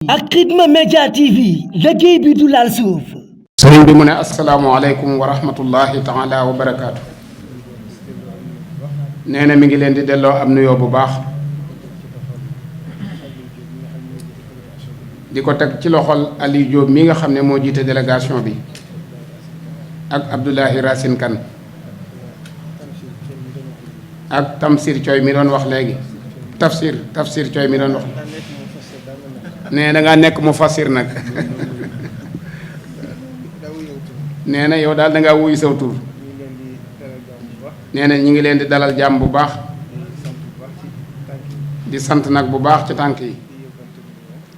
ak Khidma Media TV liggéey bi du laal suuf. sëriñ bi mu ne asalaamualeykum wa rahmatullahi taala wa barakaatu. nee na mi ngi leen di delloo am nuyoo bu baax di ko teg ci loxol Aliou Diop mi nga xam ne moo jiite délégation bi ak Abdoulahi Racine Kane ak Tamsir Thioy mi doon wax léegi Tafsir Thioy mi doon wax nee da ngaa nekk mu fassir nag nee na yow daal da ngaa wuyu saw tur nee na ñi ngi leen di dalal jàmm bu baax di sant nag bu baax ci tànk yi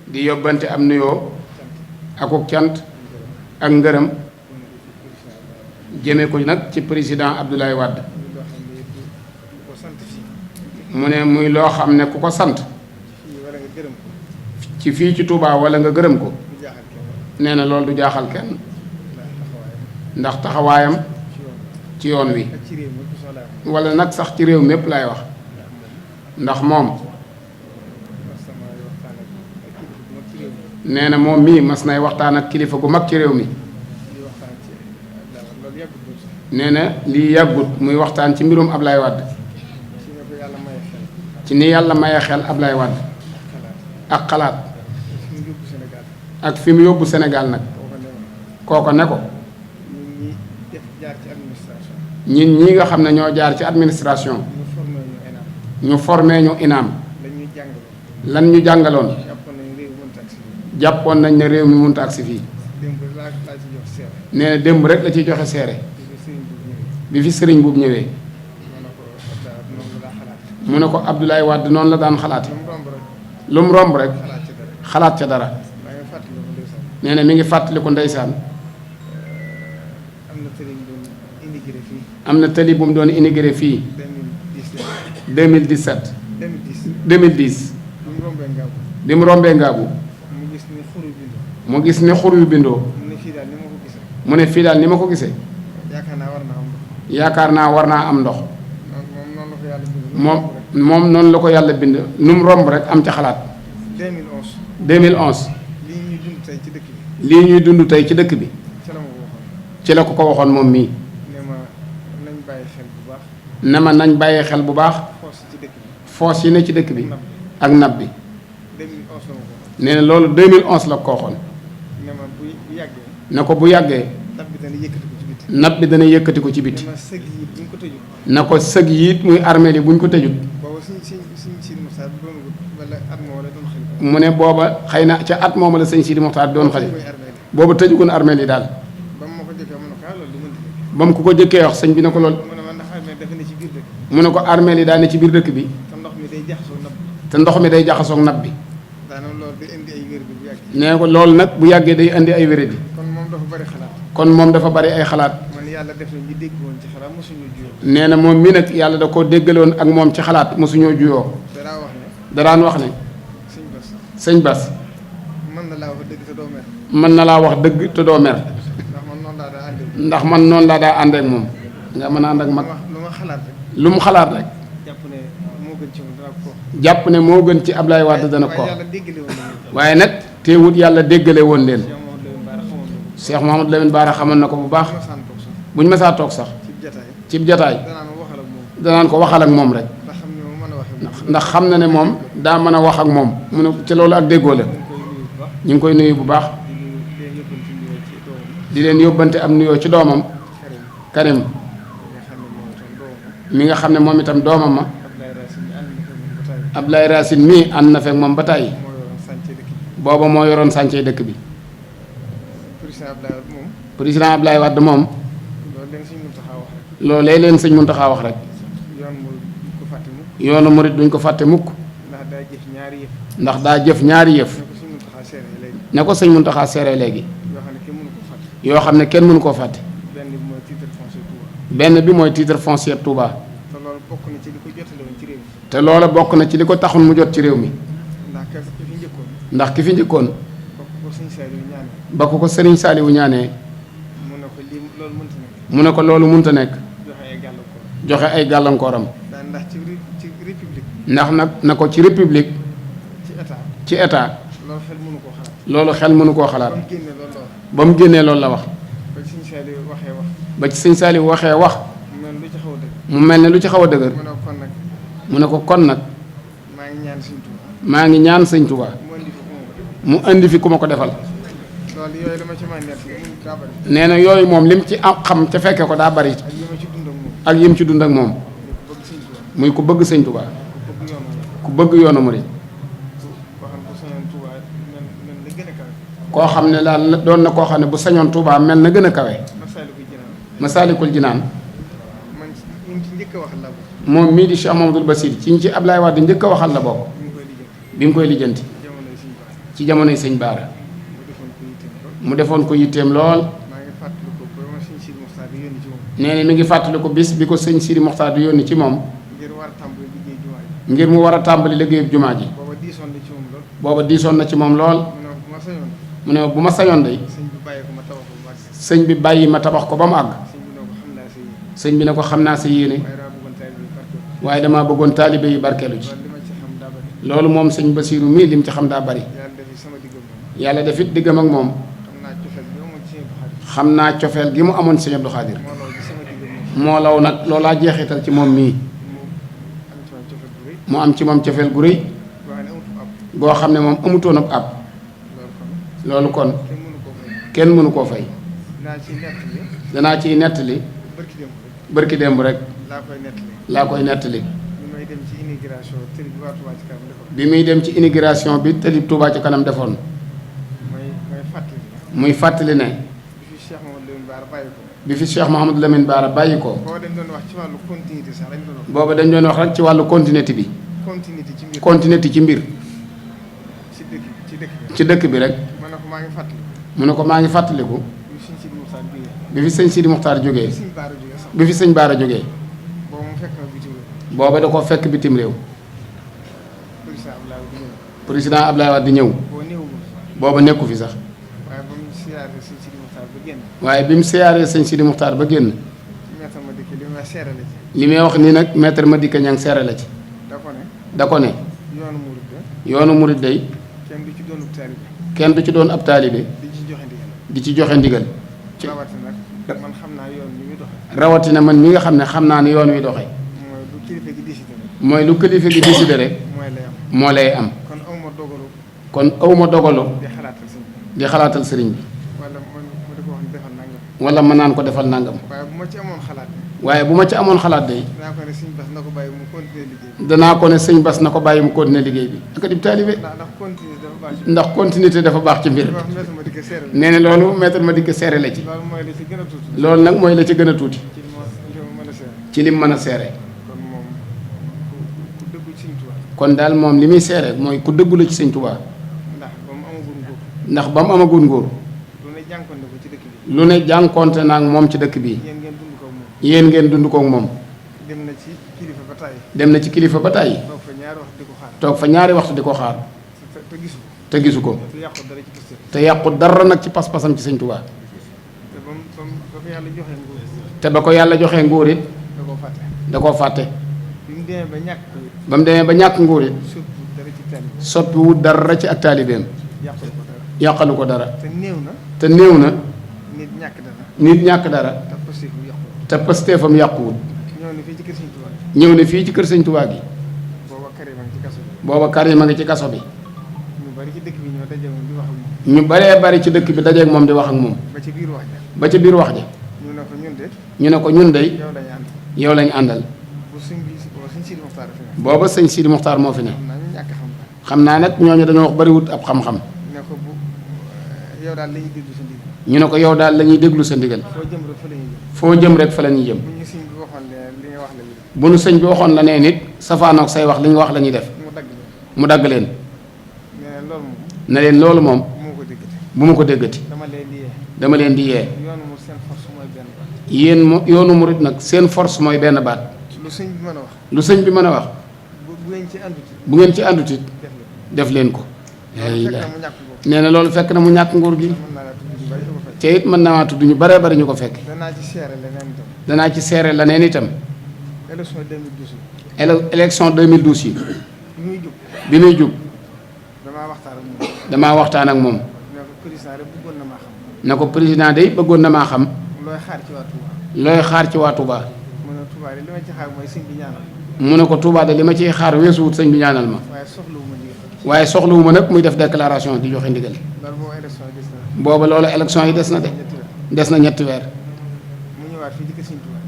di yóbbante am nuyoo akuk cant ak ngërëm jëme ko nag ci président Abdoulaye Wade mu ne muy loo xam ne ku ko sant ci fii ci Touba wala nga gërëm ko nee na loolu du jaaxal kenn ndax taxawaayam ci yoon wi wala nag sax ci réew mépp lay wax ndax moom nee na moom mii mas nay waxtaan ak kilifa gu mag ci réew mi nee na lii yàggut muy waxtaan ci mbirum Ablaye Wade ci ni yàlla maye xel Ablaye Wade ak xalaat ak fi mu yóbbu Sénégal nag kooko ne ko ñin ñi nga xam ne ñoo jaar ci administration ñu formé ñu inaam lan ñu jàngaloon jàppoon nañ ne réew mi mënut a agsi fii nee na démb rek la ciy joxe seere bi fi sëriñ buub ñëwee mu ne ko Abdoulaye Wade noonu la daan xalaate lu mu romb rek xalaat ca dara nee na mi ngi fàttaliku ndeysaan am na tëli bu mu doon immigré fii 2017 2010 bi mu rombee Ngaabu mu gis ni xur yu bindoo mu ne fii daal ni ma ko gisee yaakaar naa war naa am ndox moom noonu la ko yàlla bind nu mu romb rek am ca xalaat 2011 lii ñuy dund tey ci dëkk bi ci la ko waxoon moom mii ne ma nañ bàyyi xel bu baax foos yi ne ci dëkk bi ak nab bi nee na loolu 2011 la ko waxoon ne ko bu yàggee nab bi dana yëkkati ko ci biti na ko sëg yiit muy armeel yi buñ ko tëjut mu ne booba xëy na ca at mooma la sëñ Sidi Moxtaar doon xale booba tëjugoon armeel yi daal ba mu ko jëkkee wax sëñ bi ne ko lool mu ne ko armeel yi daal ne ci biir dëkk bi te ndox mi day jaxasoog nab bi nee ko loolu nag bu yàggee day indi ay wéradi kon moom dafa bari ay xalaat nee na moom mi nag yàlla da koo déggaloon ak moom ci xalaat mosuñoo juyoo daraan wax ne sëñ Bas mën na laa wax dëgg te doo mer ndax man noonu laa daa ànd ak moom nga mën a ànd ak mag lu mu xalaat rek jàpp ne moo gën ci Ablaye Wade dana ko waaye nag teewut yàlla déggale woon leen Cheikh Mouhamadou Lamine Bara xamoon na ko bu baax bu ñu mësaa toog sax cib jataay danaan ko waxal ak moom rek ndax xam na ne moom daa mën a wax ak moom mu ne ci loolu ak déggoo la ñu ngi koy nuyu bu baax di leen yóbbante am nuyoo ci doomam Karim mi nga xam ne moom itam doomam ma Abdoulaye Racine mii ànd na fekk moom ba tàyyi booba moo yoroon sàncee dëkk bi président Abdoulaye Wade moom loolee leen sëñ Muntaxa wax rek yoonu murit duñ ko fàtte mukk ndax daa jëf ñaari yëf ne ko sëñ Muntaxa seere léegi yoo xam ne kenn mënu koo fàtte benn bi mooy titre foncier Touba te loola bokk na ci li ko taxoon mu jot ci réew mi ndax ki fi njëkkoon ba ko sëriñ Saaliwu ñaanee mu ne ko loolu mënta nekk joxe ay gàllankooram ndax nag na ko ci république ci état loolu xel mënu koo xalaat. ba mu génne loolu la wax. ba mu génnee loolu la wax. ba ci sëñ Saliou waxee wax. ba ci sëñ Saliou waxee wax. mu mel lu ci xaw a dëgër. mu mel ne lu ci xaw a dëgër. mu ne ko kon nag. maa ngi ñaan sëñ Tuubaa. mu indi fi ku ma ko defal. loolu yooyu dama ci mën a daa bari. nee na yooyu moom lim ci am xam ca fekke ko daa bari. ak yim ci dund ak moom. muy ku bëgg sëñ Tuubaa. ku bëgg yoonu murid. koo xam ne daal doon na koo xam ne bu sañoon Tuubaa mel na gën a kawe. Masaalikul Jinaan. moom mii di Cheikh Mamadou Bassir ci ñi ci Ablaye Wade njëkk a waxal la bokk. bi mu koy lijjanti. ci jamonoy sëñ Baara. mu defoon ko yitteem lool. nee na mi ngi fàttaliku bis bi ko sëñ Sidi Moxtaar di yónni ci moom. ngir mu war a tàmbali liggéeyub jumaa ji. booba diisoon na ci moom lool. mu ne bu ma sañoon day sëñ bi bàyyi ma tabax ko ba mu àgg. sëñ bi ne ko xam naa sa yéene. waaye damaa bëggoon taalibe yi barkeelu ci. loolu moom sëñ Basiiru mii lim ci xam daa bari. yàlla def it diggam ak moom. xam naa cofeel gi mu amoon ci sëñ Abdou Khadir. moo law nag loolaa jeexital ci moom mii. mu am ci moom cofeel gu rëy. goo xam ne moom amutoon ab ab. loolu kon kenn mënu koo fay. danaa ciy nettali. bërki démb rek. laa koy nettali. bi muy dem ci immigration bi tëlib Touba ci kanam defoon. muy fàttali ne. bi fi Cheikh Mouhamadou Lamine Bara bàyyi ko. booba dañ doon wax rek ci wàllu continuité bi. continuité ci mbir. ci dëkk bi rek. mu ne ko maa ngi fàttaliku. bi fi sëñ Sidi Muxtaar jógee. bi fi sëñ Baara jógee. booba da ko fekk bitim réew. président Ablaye Wade di ñëw. booba nekku fi sax. waaye bi mu siyaaree sëñ Sidi Muxtaar ba génn. li may wax nii nag maître Madické Niang seere la ci. da ko ne. yoonu murid day. kenn du ci doon ab taalibe. di ci joxe ndigal. rawatina man mi nga xam ne xam naa ne yoon wi doxe mooy lu kilifa gi décidé rek. moo lay am. kon awma dogalu. di xalaatal sëriñ bi. wala ma naan ko defal nangam. waaye bu ma ci amoon xalaat day. danaa ko ne sëñ Bass na ko bàyyi mu continuer liggéey bi. ak di taalibe. ndax continuité dafa baax ci mbir. nee na loolu maître Madické seere la ci. loolu nag mooy la ci gën a tuuti. ci lim mën a seere. kon daal moom li muy seere mooy ku dëggu la ci sëñ Tuubaa. ndax ba mu amagul nguur. lu ne jànkonte naag moom ci dëkk bi. yéen ngeen dund koog moom. dem na ci kilifa ba tàyyi. toog fa ñaari waxtu di ko xaar. te gisu ko. te yàqu dara nag ci pas-pasam ci sëñ Tuubaa. te ba ko yàlla joxee nguur it. da koo fàtte. ba mu demee ba ñàkk nguur it. soppiwu dara ci ak taalibeem. yàqalu ko dara. te néew na. nit ñàkk dara. te pasteefam yàquwut. ñëw na fii ci kër sëñ Tuubaa gi. booba Karim a ngi ci kaso bi. ñu baree bari ci dëkk bi dajeeg moom di wax ak moom. ba ci biir wax ja. ñu ne ko ñun de. yow lañu àndal. booba sëñ Sidi Muxtaar moo fi ne. xam naa nag ñooñu dañoo wax bariwut ab xam-xam. ñu ne ko yow daal la ñuy déglu sa ndigal. foo jëm rek fa la ñuy jëm. bu nu sëñ bi waxoon la nee nit safaanoog say wax li nga wax la ñuy def. mu dagg leen. na leen loolu moom. bu ma ko déggati. dama leen di yee. yéen mo yoonu murit nag seen force mooy benn baat. lu sëñ bi mën a wax. bu ngeen ci àndut it def leen ko. nee na loolu fekk na mu ñàkk nguur gi. te it mën naa tudd ñu baree bari ñu ko fekk. danaa ci seere leneen itam. élection 2012 yi. bi muy jub. damaa waxtaan ak moom. ne ko président de bëggoon na maa xam. looy xaar ci waa Touba. looy xaar ci waa Touba. mu ne Touba de li ma ci xaar mooy sëñ bi ñaanal. mu ne ko Touba de li ma ciy xaar weesuwut sëñ bi ñaanal ma. waaye soxlawuma nag muy def déclaration di joxe ndigal. booba loolu élection yi des na de. des na ñetti weer.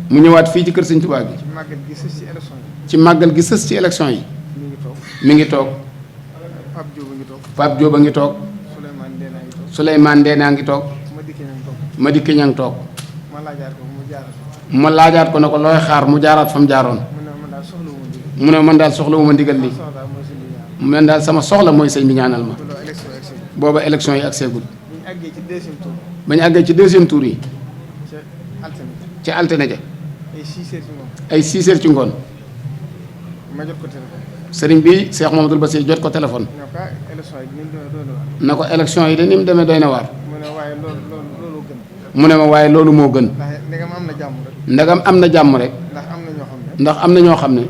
mu ñëwaat fii ci kër sëñ Touba gi. ci màggal gi sës ci élection yi. mi ngi toog. Pape Diop a ngi toog. Souleymane Ndéné a ngi toog. Madické Niang toog. ma laajaat ko ne ko looy xaar mu jaaraat fa mu jaaroon. mu ne man daal soxlawuma ndigal li. man daal sama soxla mooy sëñ bi ñaanal ma. booba élection yi ak seegul. ba ñu àggee ci deuxième tour yi. ci altine ja. ay 6 heures ci ngoon. sëriñ bi Cheikh Mamadou Bassir jot ko téléphone. na ko élection yi de ni mu demee doy na waar. mu ne ma waaye loolu moo gën. ndegam am na jàmm rek. ndax am na ñoo xam ne.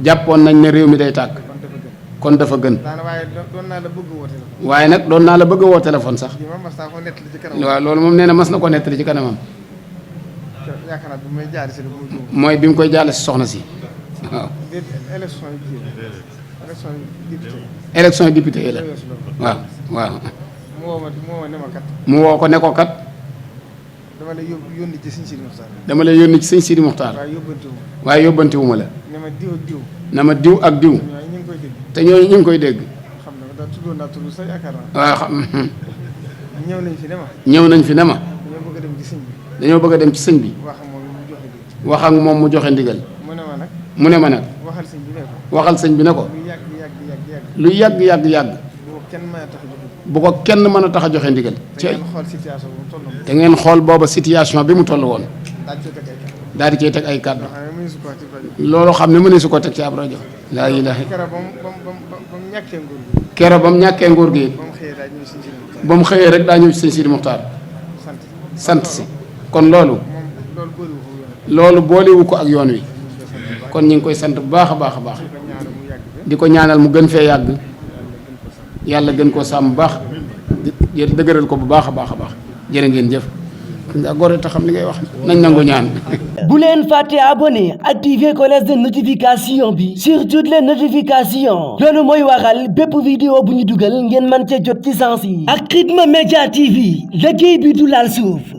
jàppoon nañ ne réew mi day tàkk. kon dafa gën. waaye nag doon naa la bëgg a woo téléphone sax. waaw loolu moom nee na mas na ko nettali ci kanamam. mooy bi mu koy jaale si soxna si waaw. élection député yi la waaw waaw. mu woo ko ne ko kat. dama lay yónni ci sëñ Sidi Muxtaar. dama lay yónni ci sëñ Sidi Muxtaar. waaye yóbbantiwuma la. na ma diw ak diw. te ñooñu ñu ngi koy dégg. waaw xam. ñëw nañ fi ne ma. dañoo bëgg a dem ci sëñ bi. wax ak moom mu joxe ndigal. mu ne ma nag. waxal sëñ bi ne ko. lu yàgg yàgg yàgg. bu ko kenn mën a tax a joxe ndigal. te ngeen xool booba situation bi mu toll woon. daal di cay teg ay kàddu. loolu xam ne mëneesu ko teg ci ab rajo. laa ilaaha keroog ba mu ñàkkee nguur gi. ba mu xëyee rek daa ñëw ci sëñ Sidi Muxtaar. sant si kon loolu boolewu ko ak yoon wi. kon ñu ngi koy sant bu baax a baax a baax. di ko ñaanal mu gën fee yàgg. yàlla gën koo sàmm bu baax. di dëgëral ko bu baax a baax a baax. jërë ngeen jëf. nga gore te xam li ngay wax nañ nangu ñaan. bu leen fàtte abonné activer cloche de notification bi sur toutes les notifications loolu mooy waral bépp vidéo bu ñu dugal ngeen mën ca jot ci sens yi ak Khidma Media TV liggéey bi du laal suuf.